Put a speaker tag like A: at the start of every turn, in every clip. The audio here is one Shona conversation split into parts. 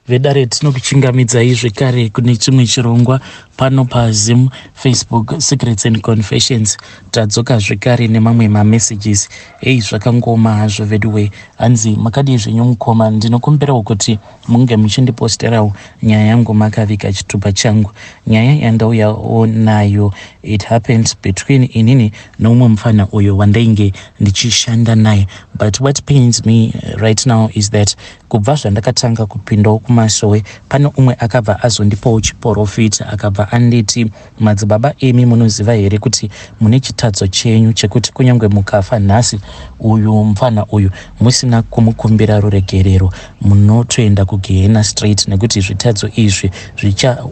A: Vedare, tinokuchingamidzai zvekare kune chimwe chirongwa pano paZim Facebook Secrets and Confessions. Tadzoka zvekare nemamwe mamessages. Ei, zvakangoma hazvo veduwe. Hanzi, "Makadii zvenyu mukoma? Ndinokumbirawo kuti munge muchindiposterawo nyaya yangu makaviga chitupa changu. Nyaya yandauyawo nayo, it happened between inini noumwe mufana uyo wandainge ndichishanda naye. But what pains me right now is that kubva zvandakatanga kupindawo kumasowe, pane umwe akabva azondipawo chiprofita. Akabva anditi, 'Madzibaba, emi munoziva here kuti mune chitadzo chenyu chekuti kunyange mukafa nhasi, uyu mufana uyu musina kumukumbira ruregerero, munotoenda kugehena straight, nekuti zvitadzo izvi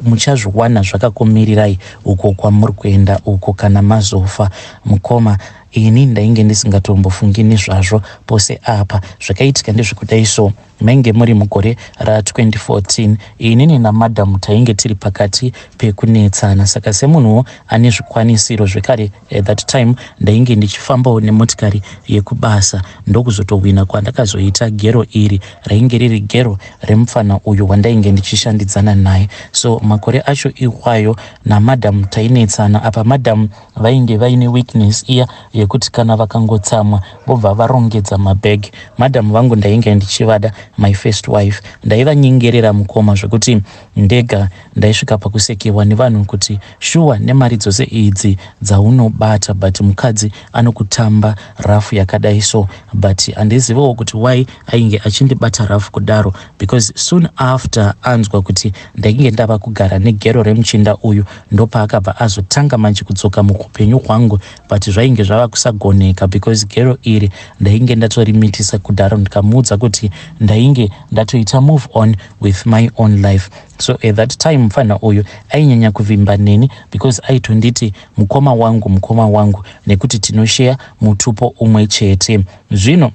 A: muchazviwana zvakakumirirai uko kwamuri kuenda uko kana mazofa?' Mukoma, ini ndainge ndisingatombofungi nezvazvo pose apa. Zvakaitika ndezvekudai so. Mainge muri mugore ra2014. Inini namadhamu tainge tiri pakati pekunetsana. Saka semunhuwo ane zvikwanisiro zvekare, at that time ndainge ndichifambawo nemotikari yekubasa. Ndokuzotowina kwandakazoita gero iri, rainge riri gero remufana uyu wandainge ndichishandidzana naye. So makore acho iwayo namadhamu tainetsana. Apa madhamu vainge vaine weakness iya yekuti kana vakangotsamwa, vobva varongedza mabhegi. Madhamu vangu ndainge ndichivada, my first wife. Ndaivanyengerera, mukoma, zvekuti ndega ndaisvika pakusekewa nevanhu kuti, 'Shuwa, nemari dzose idzi dzaunobata, but mukadzi anokutamba rough yakadai?' So but handizivawo kuti why ainge achindibata rough kudaro, because soon after anzwa kuti ndainge ndava kugara negero remuchinda uyu, ndopaakabva azotanga manje kudzoka muupenyu hwangu. But zvainge zvava kusagoneka because gero iri ndainge ndatorimitisa kudhara, ndikamuudza kuti ndainge ndatoita move on with my own life. So at that time mufana uyu ainyanya kuvimba neni because aitonditi mukoma wangu, mukoma wangu, nekuti tinosheya mutupo umwe chete. Zvino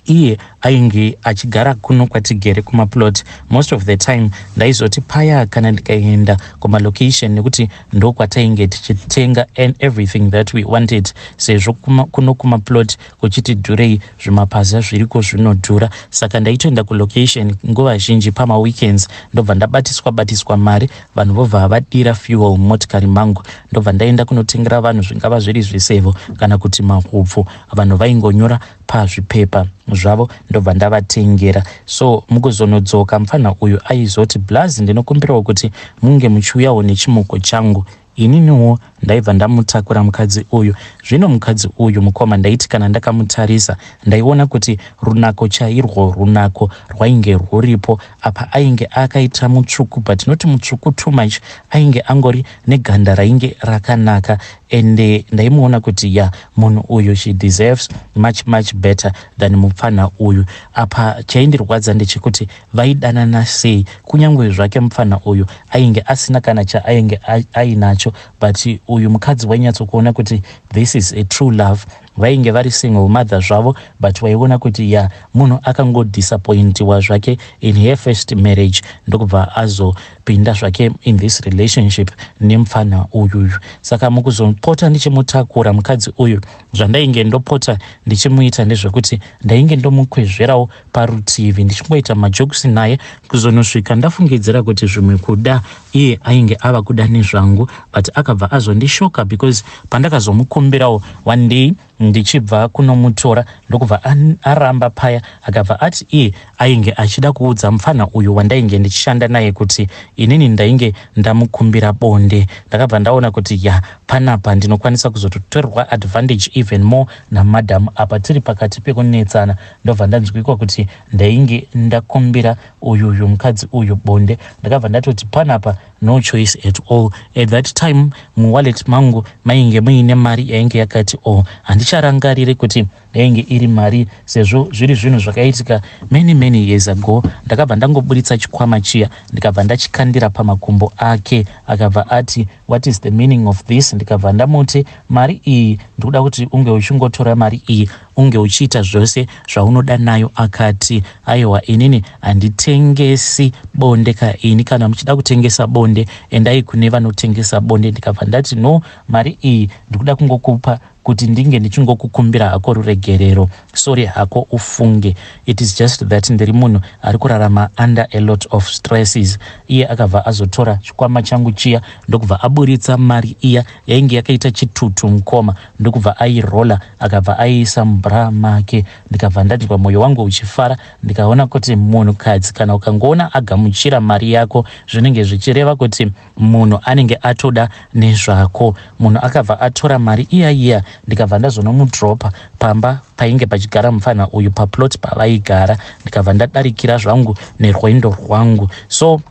A: iye ainge achigara kuno kwatigere kumaplot. Most of the time ndaizoti paya kana ndikaenda kumalocation, nekuti ndokwatainge tichitenga and everything that we wanted, sezvo kuno kumaplot kuchiti dhurei, zvimapaza zviriko zvinodhura. Saka ndaitoenda kulocation nguva zhinji pamaweekends, ndobva ndabatiswa batiswa mari, vanhu vobva vadira fuel mumotikari mangu, ndobva ndaenda kunotengera vanhu, zvingava zviri zvisevo kana kuti mahupfu. Vanhu vaingonyora pazvipepa zvavo, ndobva ndavatengera. So mukuzonodzoka, mufana uyu aizoti, 'Blaz, ndinokumbirawo kuti munge muchiuyawo nechimoko changu.' Ininiwo ndaibva ndamutakura mukadzi uyu. Zvino mukadzi uyu, mukoma, ndaiti kana ndakamutarisa, ndaiona kuti runako chairwo, runako rwainge rwuripo. Apa ainge akaita mutsvuku, but not mutsvuku too much. Ainge angori neganda rainge rakanaka, ende ndaimuona kuti, ya, munhu uyu, she deserves much much better than mupfanha uyu. Apa chaindirwadza ndechekuti vaidanana sei, kunyange zvake mupfanha uyu ainge asina kana chaainge ainacho, but uyu mukadzi wainyatsokuona kuti this is a true love. Vainge vari single mother zvavo, but waiona kuti, ya, munhu akangodisappointiwa zvake in her first marriage, ndokubva azopinda zvake in this relationship nemufana uyuyu. Saka mukuzopota ndichimutakura mukadzi uyu, zvandainge ndopota ndichimuita ndezvekuti ndainge ndomukwezverawo parutivi, ndichingoita majokes naye, kuzonosvika ndafungidzira kuti zvimwe kuda iye ainge ava kuda nezvangu. But akabva azondishoka because pandakazomukumbirawo one day ndichibva kunomutora, ndokubva aramba paya. Akabva ati iye ainge achida kuudza mufana uyu wandainge ndichishanda naye kuti inini ndainge ndamukumbira bonde. Ndakabva ndaona kuti, ya, panapa ndinokwanisa kuzototorerwa advantage even more namadhamu. Apa tiri pakati pekunetsana, ndobva ndanzwikwa kuti ndainge ndakumbira uyuyu mukadzi uyu bonde. Ndakabva ndatoti panapa no choice at all. At that time muwallet mangu mainge muine mari yainge yakati o oh, handicharangariri kuti yainge iri mari, sezvo zviri zvinhu zvakaitika many many years ago. Ndakabva ndangoburitsa chikwama chiya, ndikabva ndachikandira pamakumbo ake. Akabva ati, 'What is the meaning of this?' Ndikabva ndamuti, 'Mari iyi, ndikuda kuti unge uchingotora mari iyi, unge uchiita zvose zvaunoda nayo.' Akati, 'Aiwa, inini handitengesi bonde ka ini. Kana muchida kutengesa bonde, endai kune vanotengesa bonde.' Ndikabva ndati, 'No, mari iyi ndikuda kungokupa. kuti ndinge ndichingokukumbira hako ruregerero. Sorry hako ufunge. It is just that ndiri munhu ari kurarama under a lot of stresses. Iye akabva azotora chikwama changu chiya ndokubva aburitsa mari iya yainge yakaita chitutu mukoma, ndokubva airola, akabva aiisa mubra make. Ndikabva ndanzwa mwoyo wangu uchifara, ndikaona kuti munhukadzi kana ukangoona agamuchira mari yako, zvinenge zvichireva kuti munhu anenge atoda nezvako. Munhu akabva atora mari iya iya, ndikabva ndazonomudropa pamba painge pachigara mupfanha uyu, paplot pavaigara. Ndikabva ndadarikira zvangu nerwendo rwangu. So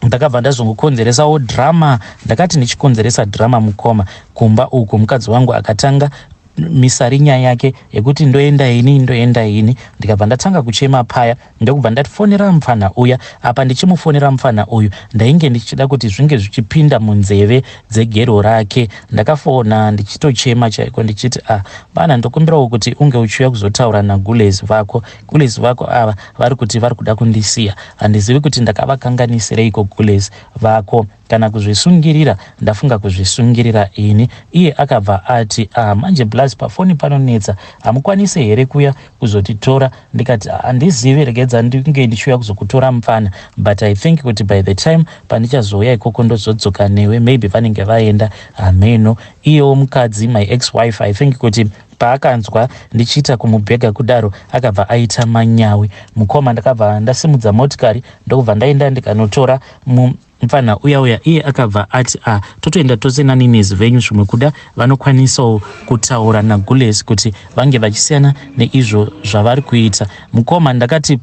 A: ndakabva ndazongokonzeresawo drama. Ndakati ndichikonzeresa drama mukoma, kumba uku mukadzi wangu akatanga misarinya yake yekuti ndoenda ini, ndoenda ini. Ndikabva ndatanga kuchema paya, ndokubva ndafonera mupfanha uya. Apa ndichimufonera mupfanha uyu, ndainge ndichida kuti zvinge zvichipinda munzeve dzegero rake. Ndakafona ndichitochema chaiko, ndichiti, "Ah bana, ndokumbirawo kuti unge uchiuya kuzotaura nagules vako. Gules vako ava vari kuti vari kuda kundisiya. Handizivi kuti ndakavakanganisireiko gules vako. Kana kuzvisungirira, ndafunga kuzvisungirira ini." Iye akabva ati, "Ah, manje blaz, pafoni panonetsa. Hamukwanisi here kuya kuzotitora?" Ndikati, "Handizivi, regedza ndinge ndichiuya kuzokutora mupfana, but I think kuti by the time pandichazouya ikoko ndozodzoka newe, maybe vanenge vaenda, hameno." Iyewo mukadzi, my ex wife, I think kuti paakanzwa ndichiita kumubhega kudaro, akabva aita manyawi mukoma. Ndakabva ndasimudza motikari, ndokubva ndaenda ndikanotora mupfanha uya uya. Iye akabva ati, "A ah, totoenda tose naninezi venyu, zvimwe kuda vanokwanisawo kutaura nagules kuti vange vachisiyana neizvo zvavari kuita." Mukoma, ndakati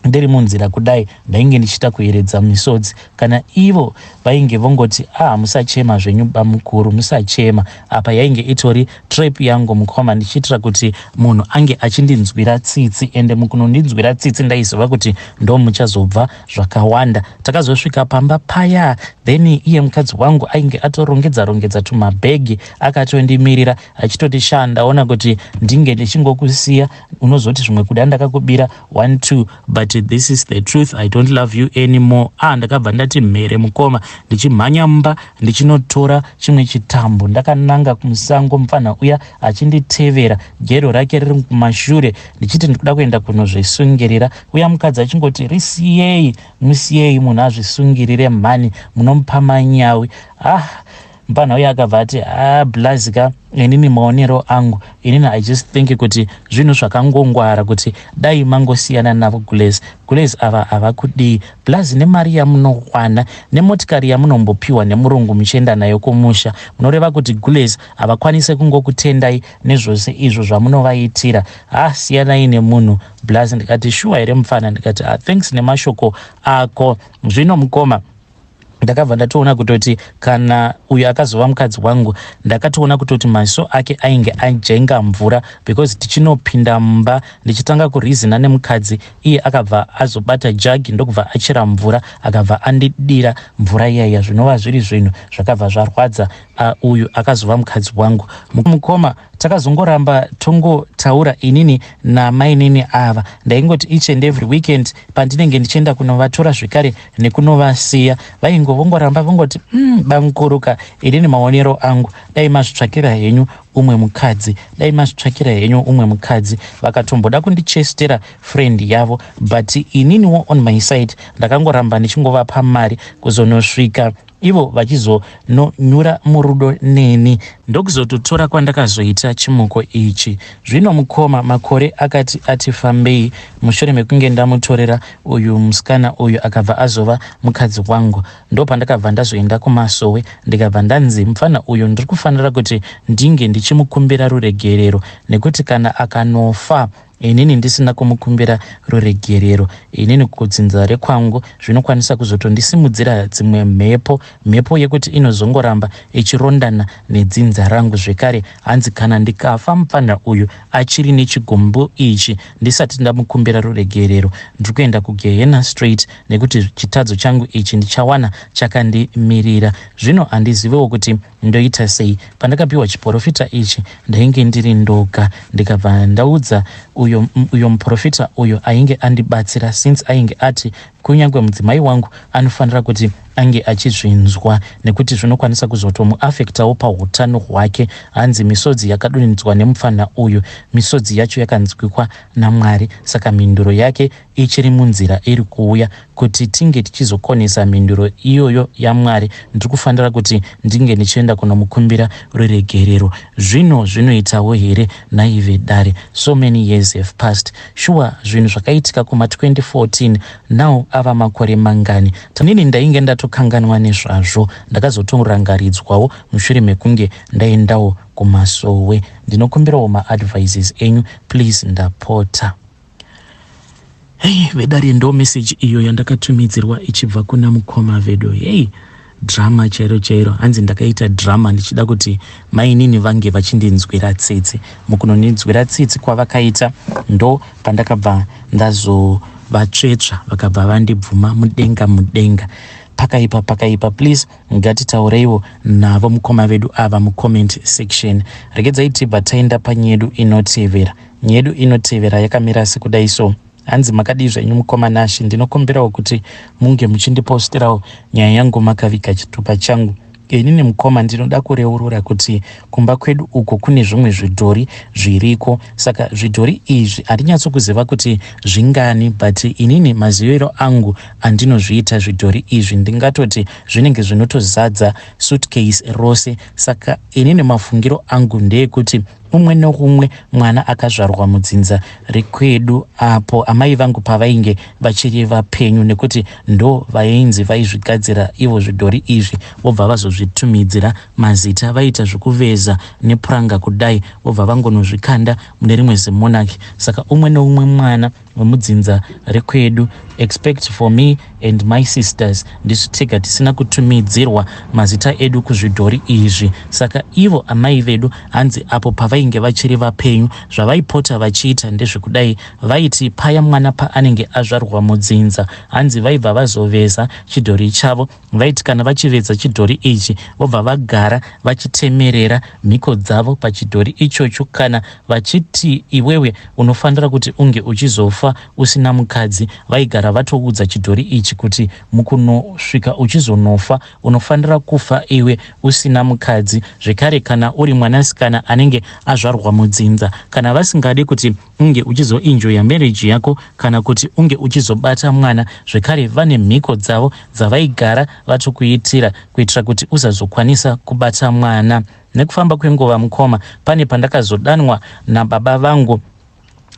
A: ndiri munzira kudai, ndainge ndichiita kuyeredza misodzi. Kana ivo vainge vongoti, "Ah, musachema zvenyu bamukuru, musachema." Apa yainge itori trap yangu mukoma, ndichiitira kuti munhu ange achindinzwira tsitsi. Ende mukunondinzwira tsitsi, ndaiziva kuti ndo muchazobva zvakawanda. Takazosvika pamba paya, then iye mukadzi wangu ainge atorongedza rongedza tumabhegi, akatondimirira achitoti, "Sha, ndaona kuti ndinge ndichingokusiya, unozoti zvimwe kuda ndakakubira 1 2, but this is the truth, I don't love you anymore." Ah, ndakabva ndati mhere mukoma, ndichimhanya mumba ndichinotora chimwe chitambo, ndakananga kumusango, mupfanha uya achinditevera, gero rake riri kumashure, ndichiti ndikuda kuenda kunozvisungirira. Uya mukadzi achingoti, "Risiyei, musiyei munhu azvisungirire mhani, munomupa manyawi." Ah, mupfanha uya akabva ati, "Ah blazika, inini maonero angu inini, I just think kuti zvinhu zvakangongwara kuti dai mangosiyana navo gules. Gules ava havakudii blaz. Nemari yamunowana nemotikari yamunombopiwa nemurungu muchienda nayo kumusha, munoreva kuti gules havakwanisi kungokutendai nezvose izvo zvamunovaitira. Ha, siyanai nemunhu blaz." Ndikati, "Shuwa here mufana?" Ndikati, "Ah, thanks nemashoko ako." Zvino mukoma, ndakabva ndatoona kutoti kana uyu akazova mukadzi wangu, ndakatoona kutoti maso ake ainge ajenga mvura, because tichinopinda mumba, ndichitanga kurizina nemukadzi, iye akabva azobata jagi, ndokubva achera mvura, akabva andidira mvura iyaiya, zvinova zviri zvinhu zvakabva zvarwadza uyu akazova mukadzi wangu. Mukoma, takazongoramba tongotaura inini namainini ava. Ndaingoti each and every weekend pandinenge ndichienda kunovatora zvekare nekunovasiya, vaingovongoramba vongoti, Bamukuruka, inini maonero angu, dai mazvitsvakira henyu umwe mukadzi, dai mazvitsvakira henyu umwe mukadzi." Vakatomboda kundichestera friend yavo, but ininiwo on my side ndakangoramba ndichingovapa mari kuzonosvika ivo vachizononyura murudo neni, ndokuzototora kwandakazoita chimuko ichi. Zvino mukoma, makore akati ati fambei mushure mekunge ndamutorera uyu musikana uyu akabva azova mukadzi wangu, ndopandakabva ndazoenda kumasowe, ndikabva ndanzi mufana uyu ndiri kufanira kuti ndinge ndichimukumbira ruregerero, nekuti kana akanofa inini ndisina kumukumbira ruregerero, inini kudzinza rekwangu zvinokwanisa kuzotondisimudzira dzimwe mhepo, mhepo yekuti inozongoramba ichirondana nedzinza rangu zvekare. Hanzi kana ndikafa mupfanha uyu achiri nechigumbu ichi, ndisati ndamukumbira ruregerero, ndiri kuenda kugehena straight, nekuti chitadzo changu ichi ndichawana chakandimirira. Zvino handiziviwo kuti ndoita sei. Pandakapiwa chiprofita ichi, ndainge ndiri ndoga, ndikabva ndaudza uyo muprofita uyo ainge andibatsira, since ainge ati kunyange mudzimai wangu anofanira kuti ange achizvinzwa nekuti zvinokwanisa kuzotomuafektawo pautano hwake. Hanzi misodzi yakadonhedzwa nemupfanha uyu, misodzi yacho yakanzwikwa naMwari saka mhinduro yake ichiri munzira iri kuuya. Kuti tinge tichizokonesa mhinduro iyoyo yaMwari, ndiri kufanira kuti ndinge ndichienda kunomukumbira ruregerero. Zvino zvinoitawo here nhai vedare? So many years have passed. Shuwa zvinhu zvakaitika kuma 2014 now ava makore mangani? Inini ndainge ndatokanganwa nezvazvo, ndakazotorangaridzwawo mushure mekunge ndaendawo kumasowe. Ndinokumbirawo maadvices enyu please, ndapota. Hei vedare, ndo message iyo yandakatumidzirwa ichibva kuna mukoma vedu. Hei, drama chairo chairo. Hanzi ndakaita drama ndichida kuti mainini vange vachindinzwira tsitsi. Mukunondinzwira tsitsi kwavakaita, ndo pandakabva ndazovatsvetsva, vakabva vandibvuma mudenga mudenga. Pakaipa, pakaipa. Please ngatitaureiwo navo mukoma vedu ava mucomment section. Regedzai tibva taenda panyedu inotevera. Nyedu inotevera yakamira sekudai so. Hanzi, "Makadii zvenyu mukoma Nashi? Ndinokumbirawo kuti munge muchindipostirawo nyaya yangu makaviga chitupa changu. Inini mukoma ndinoda kureurura kuti kumba kwedu uko kune zvimwe zvidhori zviriko. Saka zvidhori izvi handinyatsokuziva kuti zvingani, but inini maziviro angu andinozviita, zvidhori izvi ndingatoti zvinenge zvinotozadza suitcase rose. Saka inini mafungiro angu ndeekuti umwe noumwe mwana akazvarwa mudzinza rekwedu apo amai vangu pavainge vachiri vapenyu, nekuti ndo vainzi vaizvigadzira ivo zvidhori izvi, vobva vazozvitumidzira mazita, vaita zvokuveza nepuranga kudai, vobva vangonozvikanda mune rimwe zimonaki. Saka umwe neumwe mwana wemudzinza rekwedu, except for me and my sisters, ndisu tega tisina kutumidzirwa mazita edu kuzvidhori izvi. Saka ivo amai vedu, hanzi apo pavainge vachiri vapenyu, zvavaipota vachiita ndezvekudai: vaiti paya mwana paanenge azvarwa mudzinza, hanzi vaibva vazoveza chidhori chavo. Vaiti kana vachiveza chidhori ichi, vobva vagara vachitemerera mhiko dzavo pachidhori ichocho. Kana vachiti iwewe unofanira kuti unge uchizofa usina mukadzi, vaigara vatoudza chidhori ichi kuti mukunosvika uchizonofa, unofanira kufa iwe usina mukadzi. Zvekare kana uri mwanasikana anenge azvarwa mudzinza, kana vasingadi kuti unge uchizoenjoya marriage yako kana kuti unge uchizobata mwana, zvekare vane mhiko dzavo dzavaigara vatokuitira kuitira kuti usazokwanisa kubata mwana. Nekufamba kwenguva mukoma, pane pandakazodanwa nababa vangu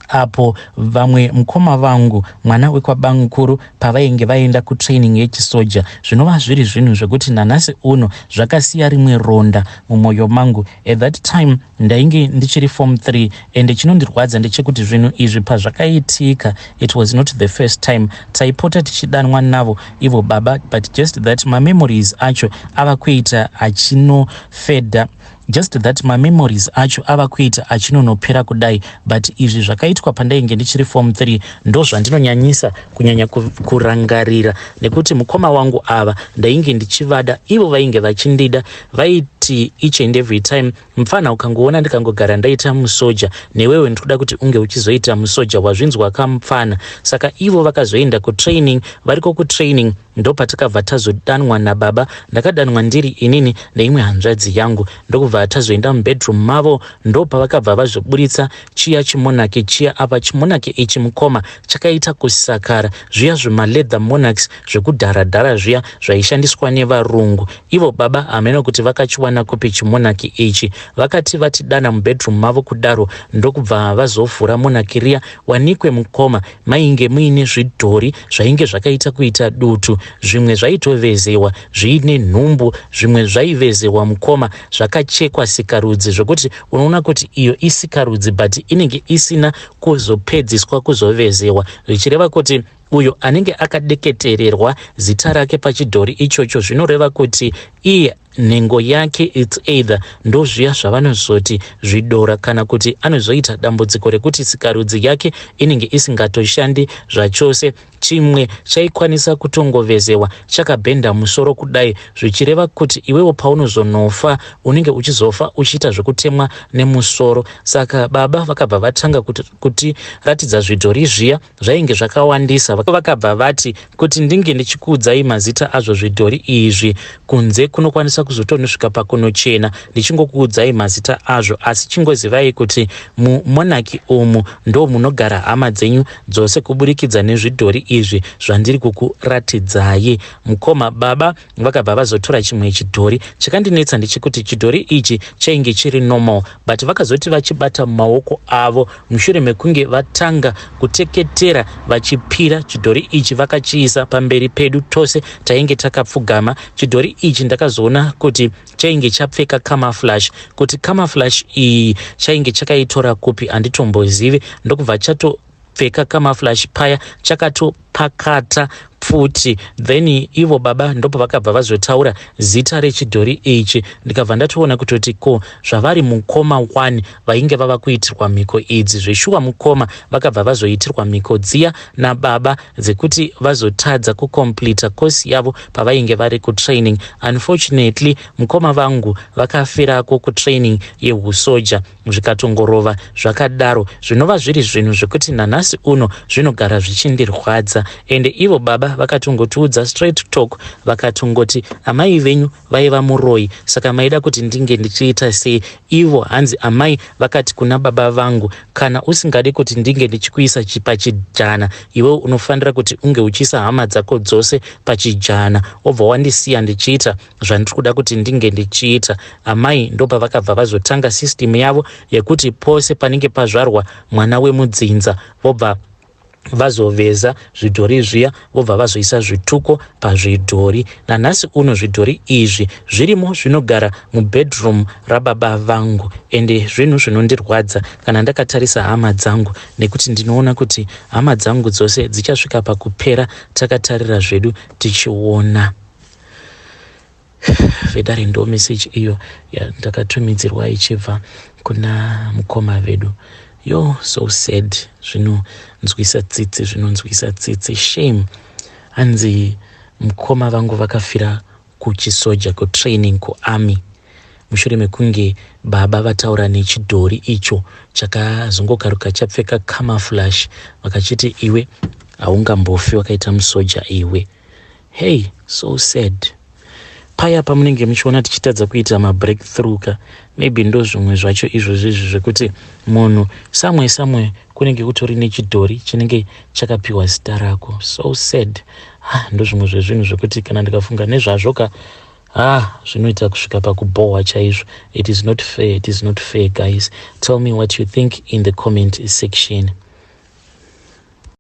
A: apo vamwe mukoma vangu, mwana wekwabamukuru, pavainge vaenda kutraining yechisoja, zvinova zviri zvinhu zvekuti nanhasi uno zvakasiya rimwe ronda mumwoyo mangu. At that time ndainge ndichiri form 3, ende chinondirwadza ndechekuti zvinhu izvi pazvakaitika, it was not the first time. Taipota tichidanwa navo ivo baba, but just that mamemories acho ava kuita achinofedha, just that mamemories acho ava kuita achinonopera kudai. But izvi zvakaitwa pandainge ndichiri form 3, ndo zvandinonyanyisa kunyanya kurangarira, nekuti mukoma wangu ava ndainge ndichivada, ivo vainge vachindida. Vaiti each and every time, 'Mufana, ukangoona ndikangogara ndaita musoja, newewe ndikuda kuti unge uchizoita musoja, wazvinzwa kamufana?' Saka ivo vakazoenda kutraining. Variko kutraining ndopatakabva tazodanwa nababa. Ndakadanwa ndiri inini neimwe hanzvadzi yangu, ndokubva tazoenda mubedroom mavo. Ndopavakabva vazoburitsa chiya chimonaki chiya. Apa chimonaki ichi mukoma chakaita kusakara, zviya zvimaleather monarchs zvekudharadhara zviya zvaishandiswa nevarungu. Ivo baba hameno kuti vakachiwana kupi chimonaki ichi. Vakati vatidana mubedroom mavo kudaro, ndokubva vazovhura monaki riya. Wanikwe mukoma, mainge muine zvidhori zvainge zvakaita kuita dutu. Zvimwe zvaitovezewa zviine nhumbu, zvimwe zvaivezewa mukoma zvakachekwa sikarudzi, zvokuti unoona kuti iyo isikarudzi, but inenge isina kuzopedziswa kuzovezewa, zvichireva kuti uyo anenge akadeketererwa zita rake pachidhori ichocho, zvinoreva kuti iye Nhengo yake its either ndozviya zvavanozoti zvidora kana kuti anozoita dambudziko rekuti sikarudzi yake inenge isingatoshandi zvachose. Chimwe chaikwanisa kutongovezewa chakabhenda musoro kudai zvichireva kuti iwewo paunozonofa unenge uchizofa uchiita zvekutemwa nemusoro. Saka baba vakabva vatanga kutiratidza zvidhori zviya zvainge zvakawandisa. Vakabva vati kuti ndinge ndichikuudzai mazita azvo zvidhori izvi kunze kunokwanisa kuzotonosvika pakunochena ndichingokuudzai mazita azvo asi chingozivai kuti mumonaki umu ndo munogara hama dzenyu dzose kuburikidza nezvidhori izvi zvandiri kukuratidzai. Mukoma baba vakabva vazotora chimwe chidhori. Chakandinetsa ndechekuti chidhori ichi chainge chiri normal but vakazoti vachibata mumaoko avo mushure mekunge vatanga kuteketera vachipira chidhori ichi vakachiisa pamberi pedu tose tainge takapfugama. Chidhori ichi ndakazoona kuti chainge chapfeka camouflage. Kuti camouflage iyi chainge chakaitora kupi handitombozivi ndokubva chatopfeka camouflage paya chakatopakata pfuti. Then ivo baba ndopavakabva vazotaura zita rechidhori ichi ndikabva ndatoona kutoti ko zvavari mukoma one vainge vava kuitirwa mhiko idzi. Zveshuwa mukoma vakabva vazoitirwa mhiko dziya nababa dzekuti vazotadza kucompleta course yavo pavainge vari kutraining. Unfortunately mukoma vangu vakafirako kutraining yehusoja zvikatongorova zvakadaro zvinova zviri zvinhu zvekuti nanhasi uno zvinogara zvichindirwadza. Ende ivo baba vakatongotiudza straight talk vakatongoti amai venyu vaiva muroyi saka maida kuti ndinge ndichiita sei. Ivo hanzi amai vakati kuna baba vangu kana usingadi kuti ndinge ndichikuisa pachijana iwe unofanira kuti unge uchiisa hama dzako dzose pachijana wobva wandisiya ndichiita zvandiri kuda kuti ndinge ndichiita. Amai ndopavakabva vazotanga system yavo yekuti pose panenge pazvarwa mwana wemudzinza vobva vazoveza zvidhori zviya vobva vazoisa zvituko pazvidhori. Nanhasi uno zvidhori izvi zvirimo zvinogara mubedroom rababa vangu ende zvinhu zvinondirwadza kana ndakatarisa hama dzangu nekuti ndinoona kuti hama dzangu dzose dzichasvika pakupera takatarira zvedu tichiona. Vedare ndo message iyo yandakatumidzirwa ichibva kuna mukoma vedu. Yo, so sad, zvinonzwisa tsitsi, zvinonzwisa tsitsi, shame. Hanzi mukoma vangu vakafira kuchisoja kutraining kuarmy mushure mekunge baba vataura nechidhori icho chakazongokaruka chapfeka camouflage vakachiti iwe haungambofi wakaita musoja iwe. Hey, so sad. Paya pamunenge muchiona tichitadza kuita mabreakthrough ka, maybe ndo zvimwe zvacho izvozvo izvi zvekuti munhu samwe samwe kunenge kutori nechidhori chinenge chakapiwa zita rako. So sad. Ah, ndo zvimwe zvezvinhu zvekuti kana ndikafunga nezvazvo ka, ah, zvinoita kusvika pakubhohwa chaizvo. It is not fair, it is not fair, guys. Tell me what you think in the comment section.